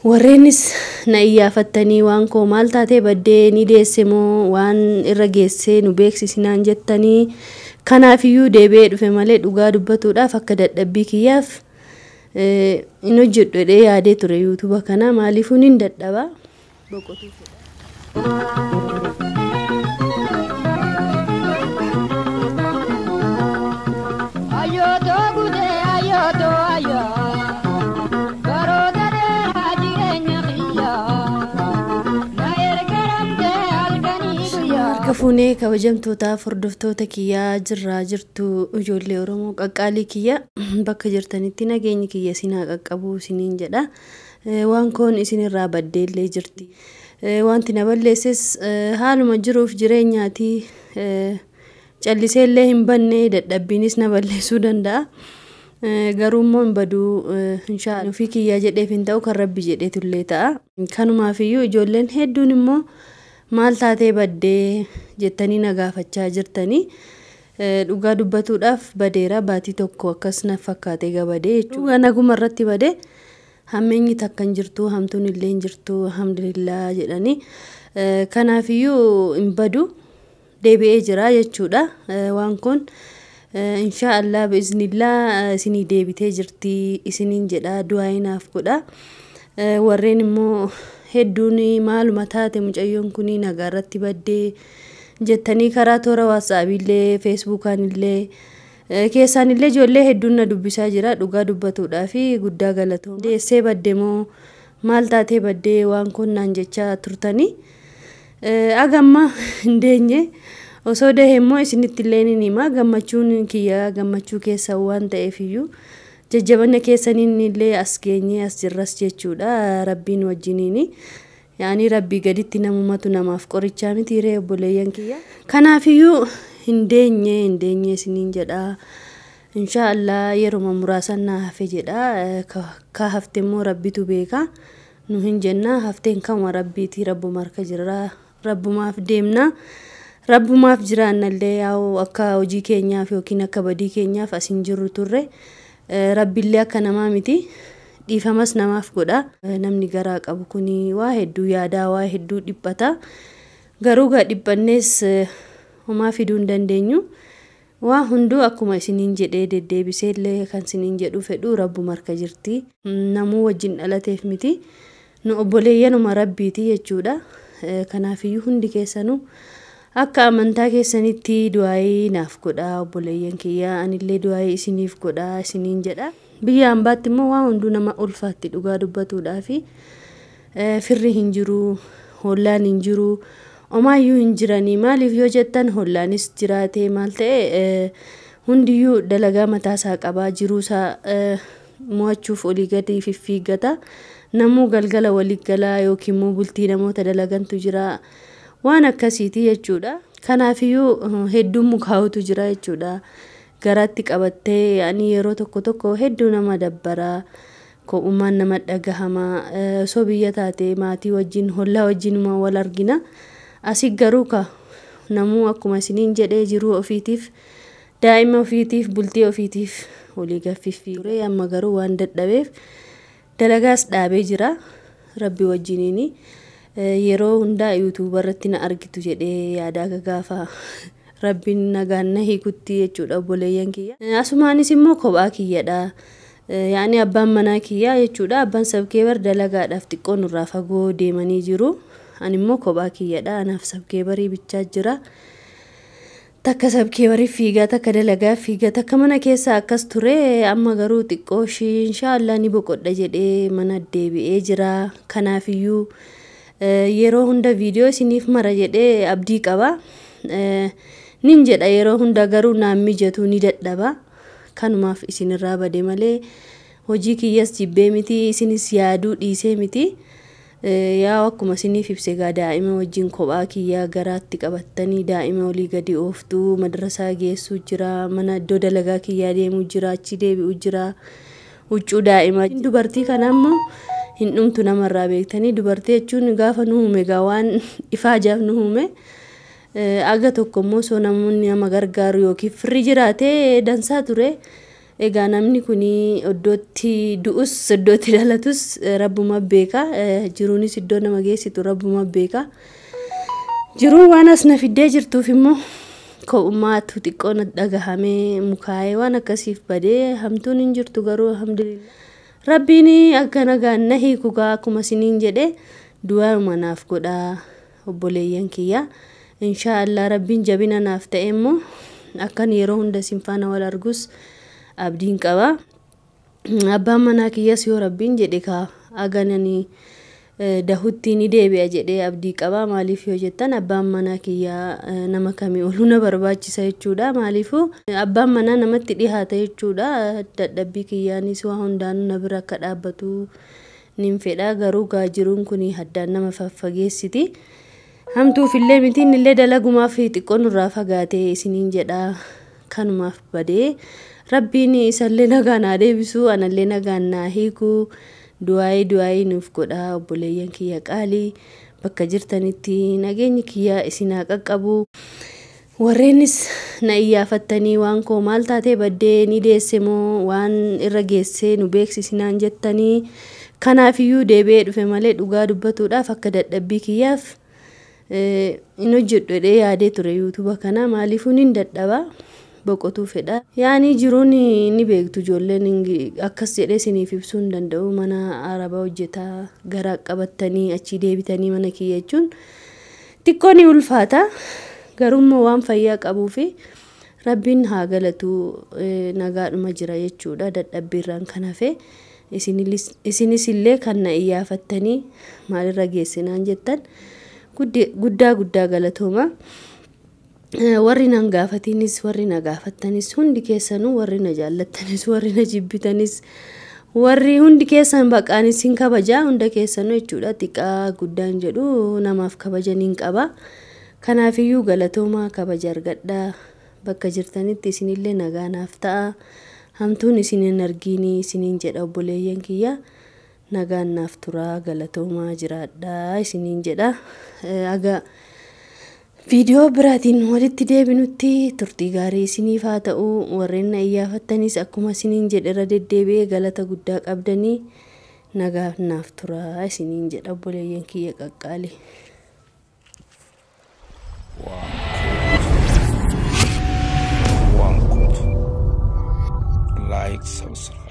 Warreenis na iyyaafattanii waan koo maal taatee baddee ni deesse moo waan irra geessee nu beeksisinaan jettanii kanaafiyyuu deebi'ee dhufe malee dhugaa dubbatuudhaaf akka dadhabbii kiyyaaf hin hojjedhu jedhee yaadee ture yuutuuba kana maaliifuu nin dadhaba. Boqotuu fedha. Ayyooto gutee ayyooto ayyoo baroota dheeraa jireenya kiyyaa na ergaramtee halkanii guyyaa. Harka fuunee kabajamtootaaf hordoftoota kiyyaa jirraa jirtu ijoollee Oromoo qaqqaalii kiyya bakka jirtanitti nageenyi kiyya isin haa qaqqabu isiniin jedha. Waan koon isinirraa baddeellee jirti. Wanti na balleesses haaluma jiruuf jireenyaati. Calliseellee hin banne dadhabbiinis na balleessuu danda'a. Garuu immoo hin baduu inshaallah ofii kiyyaa jedheef hin ta'u kan rabbi jedheetullee ta'a. Kanumaafiyyuu ijoolleen hedduun immoo maal taatee baddee jettanii na gaafachaa jirtanii. Dhugaa dubbatuudhaaf badeera baatii tokko akkas na fakkaatee gabadee jechuudha. Naguma irratti badee hammeenyi takka hin jirtu hamtuun illee hin jirtu alhamdulillah jedhanii. Kanaafiyyuu hin badu deebi'ee jira jechuudha. Waan kun inshaallah biiznillaa isinii deebitee jirti isiniin jedha du'aa naaf godha. Warreen immoo hedduun maaluma taate mucayyoon kun nagaa irratti baddee jettanii karaa toora waatsaapiillee feesbuukaan illee keessaan illee ijoollee hedduun na dubbisaa jira dhugaa dubbatuudhaa fi guddaa galatooma. Deessee badde moo maal taatee baddee waan kun naan jechaa turtanii. Agamma hin deenye osoo dahee immoo isinitti illee ni hima gammachuun kiyya gammachuu keessan waan ta'eef iyyuu jajjabina keessaniin illee as geenyee as jirras jechuudha rabbiin wajjiniini. Yaani rabbii gaditti namumatu namaaf qorichaa miti ree obboleeyyan kiyya. Kanaafiyyuu hin deenye hin deenye isiniin jedha. Inshaallah yeruma muraasan na hafe jedha. Ka hafte immoo rabbitu beeka. Nu hin jenna hafteen kanuma rabbiiti rabbuma harka jirra rabbumaaf deemna. Rabbumaaf jiraannallee yaa'u akka hojii keenyaaf yookiin akka badii keenyaaf as hin jirru turre. Rabbiillee akka namaa miti. Dhiifamas namaaf godha. Namni garaa qabu kun waa hedduu yaadaa waa hedduu dhiphata. Garuu gaa dhiphannees homaa fiduu hin dandeenyu. Waa hunduu akkuma isiniin jedhee deddeebisee illee kan isiniin jedhu fedhu rabbuma harka jirti. Namuu wajjin dhalateef miti. Nu obboleeyyanuma rabbiiti jechuudha. Kanaafiyyuu hundi keessanuu akka amantaa keessanitti du'aayii naaf godha obboleeyyan kiyya anillee du'aayii isiniif godha isiniin jedha. Biyya hambaatti immoo waa hunduu nama ulfaatti dhugaa dubbatuudhaa fi firri hin jiru, hollaan hin jiru, homaayyuu hin jiranii maaliif yoo jettan hollaanis jiraatee maal ta'e hundiyyuu dalagaa mataasaa qabaa jiruusaa mo'achuuf olii gadi fiffiiggata. Namuu galgala walii galaa yookiin immoo bultii namoota dalagantu jira. Waan akkasiiti jechuudha. Kanaafiyyuu hedduun mukaa'utu jira jechuudha. Garaatti qabattee yaani yeroo tokko tokko hedduu nama dabbaraa. Kophummaan nama dhagahama. Osoo biyya taate maatii wajjin hollaa wajjinuma wal argina. Asii garuu ka namuu akkuma isiniin jedhee jiruu ofiitiif daa'ima ofiitiif bultii ofiitiif olii gaffiffii ture amma garuu waan dadhabeef dalagaas dhaabee jira rabbi wajjiniini. Yeroo hundaa yuutuuba irratti na argitu jedhee yaadaa gaafa rabbiin nagaan na hiikutti jechuudha obboleeyyan kiyya. Asumaanis immoo kophaa kiyyadha. Yaani abbaan manaa kiyyaa jechuudha. Abbaan sabkeebar dalagaadhaaf xiqqoo nurraa fagoo deemanii jiru. Ani immoo kophaa kiyyadha. Anaaf sabkeebarii bichaa jira. Takka sabkeebarii fiigaa takka dalagaa fiigaa takka mana keessa akkas ture amma garuu xiqqoo ishii inshaallah ni boqodha jedhee mana deebi'ee jira. Kanaafiyyuu yeroo hunda viidiyoo isiniif mara jedhee abdii qaba. Nin jedha yeroo hunda garuu naan mijatu ni dadhaba. Kanumaaf isinirraa bade malee hojii kiyyas jibbee miti isinis yaaduu dhiisee miti. Yaa akkuma isiniif ibse gaa daa'ima wajjin kophaa kiyyaa garaatti qabattanii daa'ima olii gadi ooftuu madrasaa geessuu jira mana iddoo dalagaa kiyyaa deemuu jira achi deebi'uu jira huccuu daa'imaa. Dubartii kana immoo hin dhumtu namarraa beektanii dubartii jechuun gaafa nu uume gaa waan ifaajaaf nu uume. Aga tokko immoo osoo namoonni nama gargaaru yookiin firri jiraatee dansaa ture. Egaa namni kun iddootti du'us iddootti dhalatus rabbuma beeka. Jiruunis iddoo nama geessitu rabbuma beeka. Jiruun waan as na fiddee jirtuuf immoo ko'ummaatu xiqqoo na dhagahamee mukaa'ee waan akkasiif badee hamtuun hin jirtu garuu alhamdulillah. Rabbiin akka nagaan na hiiku gaa akkuma isiniin jedhe du'aa'uma naaf godhaa obboleeyyan kiyya. Inshaallah rabbiin jabina naaf ta'e immoo akkan yeroo hunda isin faana wal argus abdiin qaba. Abbaan manaa kiyyas yoo rabbiin jedhe kaa agananii dahutti ni deebi'a jedhee abdii qaba. Maaliif yoo jettan abbaan manaa kiyyaa nama kamii oluu na barbaachisa jechuudha. Maaliifuu abbaan manaa namatti dhihaata jechuudha. Dadhabbii kiyyaanis waa hundaanuu na bira akka dhaabbatu nin fedha. Garuu gaa jiruun kun haddaan nama faffageessiti. Hamtuufillee miti innillee dalagumaaf xiqqoo nurraa fagaatee isiniin jedha. Kanumaaf badee rabbiin isallee nagaan haa deebisu anallee nagaan naa hiiku. Du'aayii du'aayii nuuf godhaa obboleeyyan kiyya qaalii bakka jirtanitti nageenyi kiyya isin haa qaqqabu. Warreenis na iyyaafattanii waan koo maal taatee baddee ni deesse moo waan irra geessee nu beeksisinaan jettanii kanaafiyyuu deebi'ee dhufe malee dhugaa dubbatuudhaaf akka dadhabbii kiyyaaf hin hojjedhu jedhee yaadee ture yuutuuba kana maaliifuu nin dadhaba. Boqotuu fedha. Yaani jiruun ni beektu ijoolleen akkas jedhee isiniif ibsuu hin danda'u. Mana arabaa hojjetaa garaa qabattanii achii deebitanii mana kiyya jechuun xiqqoo ni ulfaata. Garuu waan fayyaa qabuu fi rabbiin haa galatu nagaadhuma jira jechuudha. Dadhabbiirraan kan hafe isinis illee kan na iyyaafattanii maalirra geessinaan jettan guddaa guddaa galatooma. Warri nan gaafatiinis warri na gaafattanis hundi keessanuu warri na jaallattanis warri na jibbitanis warri hundi keessan baqaanis hin kabajaa hunda keessanuu jechuudha. Xiqqaa guddaan jedhu namaaf kabajaniin qaba. Kanaafiyyuu galatoomaa kabaja argadhaa. Bakka jirtanitti isinillee nagaa naaf ta'a. Hamtuun isin hin argiini isiniin jedha obboleeyyan kiyya. Nagaan naaf turaa galatoomaa jiraadhaa isiniin jedha. Aga viidiyoo biraatiin walitti deebinutti turtii gaarii isiniif haa ta'u. Warreen na iyyaafattanis akkuma isiniin jedhe irra deddeebi'ee galata guddaa qabdanii nagaa naaf turaa isiniin jedha obboleeyyan kiyya qaqqaali. One good. Like, subscribe.